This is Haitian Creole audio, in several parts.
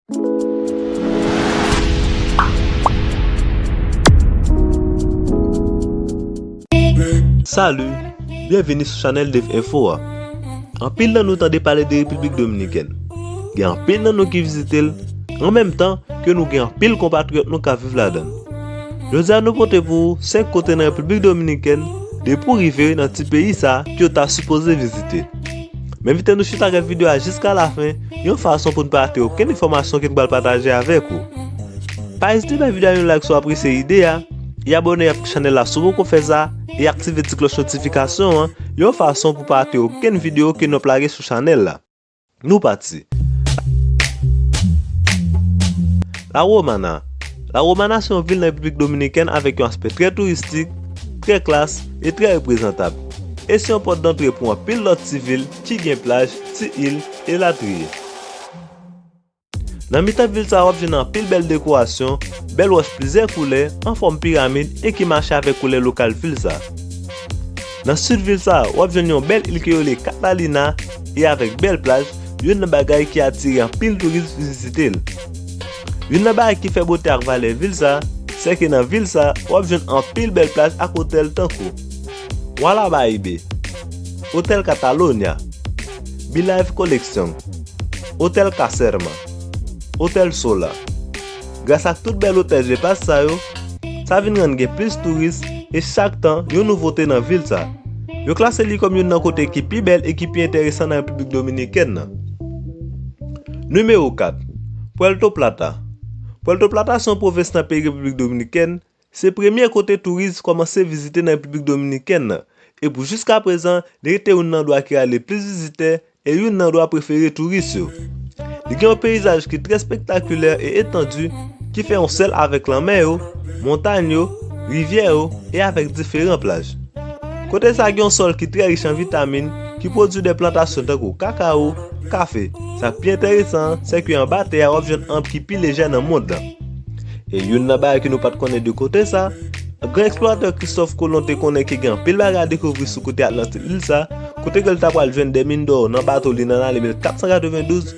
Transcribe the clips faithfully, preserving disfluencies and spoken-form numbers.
Salut, byenvini sou chanèl Dev Info a. Anpil nan nou tande pale de Repiblik Dominikèn. Gen anpil nan nou ki vizite l, an menm tan ke nou gen anpil konpatriyòt nou k ap viv ladan l. Jodi a nou pote pou ou senk kote nan Repiblik Dominikèn, depi w rive nan ti peyi sa a ke w ta sipoze vizite. M envite nou chita gad videyo a jiska lafen, yon fason pou n pa rate okenn enfòmasyon ke n pral pataje avèk ou. Pa ezite bay videyo a yon like si w apresye ide a, e abòne avèk chanèl la si w poko fè sa, e aktive ti klòch notifikasyon an, yon fason pou pa rate okenn videyo ke n ap lage sou chanèl la. Nou pati. La Romana. La Romana se yon vil nan Repiblik Dominikèn avèk yon aspè trè touristik, trè klas e trè reprezantab. E se yon pòt dantre pou anpil lòt ti vil ki gen plaj, ti il, elatriye. Nan mitan vil sa a, w ap jwenn anpil bèl dekorasyon, bèl wòch plizyè koulè, an fòm piramid e ki mache avèk koulè lokal vil sa a. Nan sid vil sa a, w ap jwenn yon bèl il ke yo rele Catalina e avèk bèl plaj, youn nan bagay ki atire anpil touris vin vizite l. Youn nan bagay ki fè bote ak valè vil sa a, se ke nan vil sa a, w ap jwenn anpil bèl plaj ak otèl tankou Wala Baibe, Otèl Catalonia, Beelive Collection, Otèl Caserma, Otèl Sola. Gras ak tout bèl otèl je passe sa yo, sa vin rann gen plis touris e chak tan yon nouvote nan vil sa. Yo klase li kòm youn nan kote ki pi bèl e ki pi enteresan nan Repiblik Dominikèn nan. Nimewo kat, Puerto Plata. Puerto Plata se yon pwovens nan peyi Repiblik Dominikèn, se premye kote touris kòmanse vizite nan Repiblik Dominikèn nan, e pou jiskaprezan, li rete youn nan andwa ki rale plis vizitè e youn nan andwa prefere touris yo. Li gen yon peyizaj ki trè espektakilè e etandi, ki fè yon sèl avèk lanmè yo, montany yo, rivyè yo e avèk diferan plaj. Kote sa gen yon sòl ki trè rich an vitamin, ki pwodui de plantasyon tankou kakawo, kafe. Sa k pi enteresan an, se ke anba tè a w ap jwenn anp ki pi lejè nan mond lan. E youn nan bagay ke nou pa t konnen de kote sa, gran eksploratè Christophe Colomb te konnen ke gen anpil bagay a dekouvri sou kote Atlantik lil sa, kote ke l ta pral jwenn de min dò nan bato li nan lane mil kat san katrevendouz.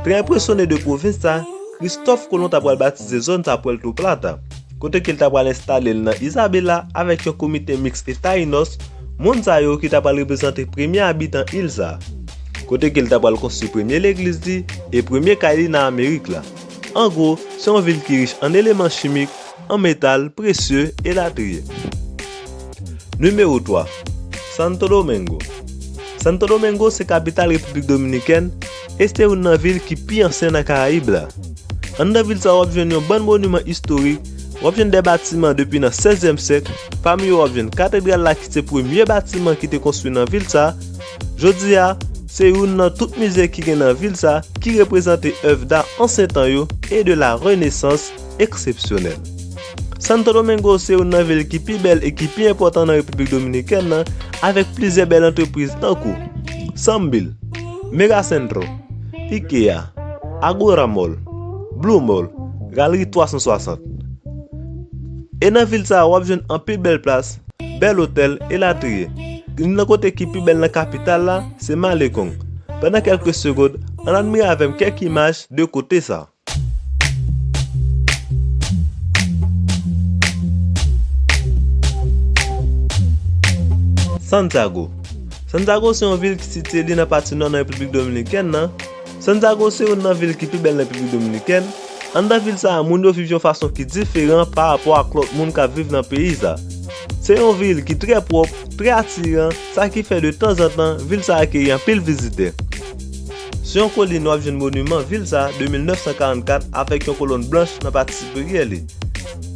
Trè enpresyone de pwovens sa, Christophe Colomb ta pral batize zòn sa Puerto Plata, kote ke l ta pral enstale l nan Isabela avèk yon komite miks e Tayinos, moun sa yo ki ta pral reprezante premye abitan il sa, kote ke l ta pral konstwi premye legliz li e premye kay li nan Amerik la. An gwo, se yon vil ki rich an eleman chimik, an metal presye, elatriye. Nimewo twa, Santo Domingo. Santo Domingo se kapital Repiblik Dominikèn e se youn nan vil ki pi ansyen nan Karayib la. Anndan vil sa, w ap jwenn yon bann moniman istorik, w ap jwenn de batiman depi nan sèzyèm syèk, pami yo w ap jwenn katedral la ki se premye batiman ki te konstwi nan vil sa. Jodi a, se youn nan tout mize ki gen nan vil sa ki reprezante èv da ansyen tan yo e de la renesans eksepsyonèl. Santo Domingo se youn nan vil ki pi bèl e ki pi enpòtan nan Repiblik Dominikèn nan, avèk plizyè bèl antrepriz tankou Sambil, Megacentro, Ikea, Agora Mall, Blue Mall, Galerie twa san swasant. E nan vil sa a, w ap jwenn anpil bèl plas, bèl otèl, elatriye. Youn nan kote ki pi bèl nan kapital la, se Malecon. Pandan kèlke segonn, ann admire avè m kèk imaj de kote sa. Santiago. Santiago se yon vil ki sitiye li nan pati nò nan Repiblik Dominikèn nan. Santiago se youn nan vil ki pi bèl nan Repiblik Dominikèn. Anndan vil sa a, moun yo viv yon fason ki diferan pa rapò ak lòt moun k ap viv nan peyi sa. Se yon vil ki trè pwòp, trè atiran, sa ki fè de tanzantan, vil sa a akeyi anpil vizitè. Sou yon kolin, w ap jwenn moniman vil sa a de mil nèf san karannkat avèk yon kolòn blanch nan pati siperyè li.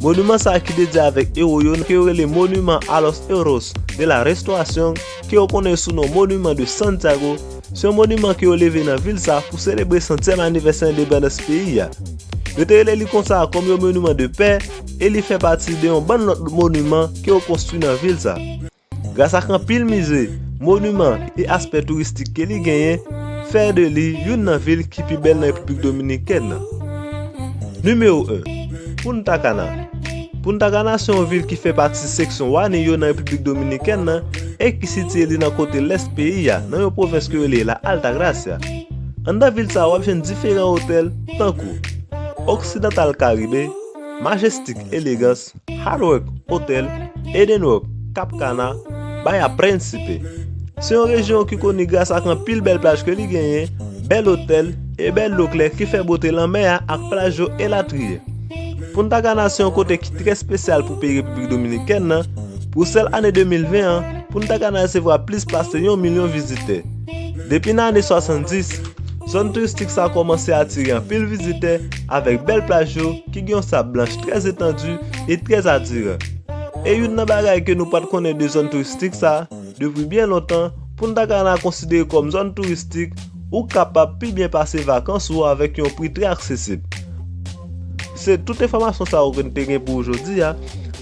Moniman sa a ki dedye avèk ewo yo, ke yo rele Monument a los Héroes de la Restauración, ke yo konnen sou non Monument de Santiago, se yon moniman ke yo leve nan vil sa pou selebre santyèm anivèsè endepandans peyi a. Yo te rele li konsa kòm yon moniman de pè, e li fè pati de yon bann lòt moniman ke yo konstwi nan vil sa. Gras ak anpil mize, moniman e aspè touristik ke li genyen, fè de li youn nan vil ki pi bèl nan Repiblik Dominikèn nan. Nimewo en, Punta Cana. Punta Cana se yon vil ki fè pati seksyon Wani yo nan Repiblik Dominikèn nan e ki sitiye li nan kote lès peyi a, nan yon pwovens ke yo rele La Altagracia. Anndan vil sa a, w ap jwenn diferan otèl, tankou Occidental Caribe, Majestic Elegance, Hard Rock Hotel, Eden Rock, Cap Cana, Bahia Príncipe. Se yon rejyon ki koni gras ak anpil bèl plaj ke li genyen, bèl otèl e bèl dlo klè ki fè bote lanmè a ak plaj yo elatriye. Punta Cana se yon kote ki trè espesyal pou peyi Repiblik Dominikèn nan. Pou sèl ane de mil ven an, Punta Cana resevwa plis pase yon milyon vizitè. Depi nan ane swasanndis, zòn touristik sa a kòmanse atire anpil vizitè avèk bèl plaj yo ki gen yon sab blanch trè etandi e trè atiran. E youn nan bagay ke nou pa t konnen de zòn touristik sa a, depi byen lontan, Punta Cana konsidere kòm zòn touristik ou kapab pi byen pase vakans ou avèk yon pri trè aksesib. Se tout enfòmasyon sa yo ke n te gen pou ou jodi a.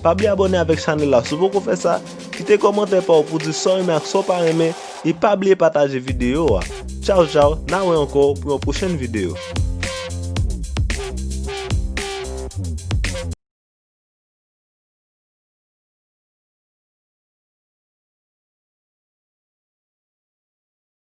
Pa bliye abòne avèk chanèl la si w poko fè sa, kite kòmantè pa w pou di sa w renmen ak sa w pa renmen, e pa bliye pataje videyo a. Tchaw tchaw, n a wè ankò pou yon pwochèn videyo.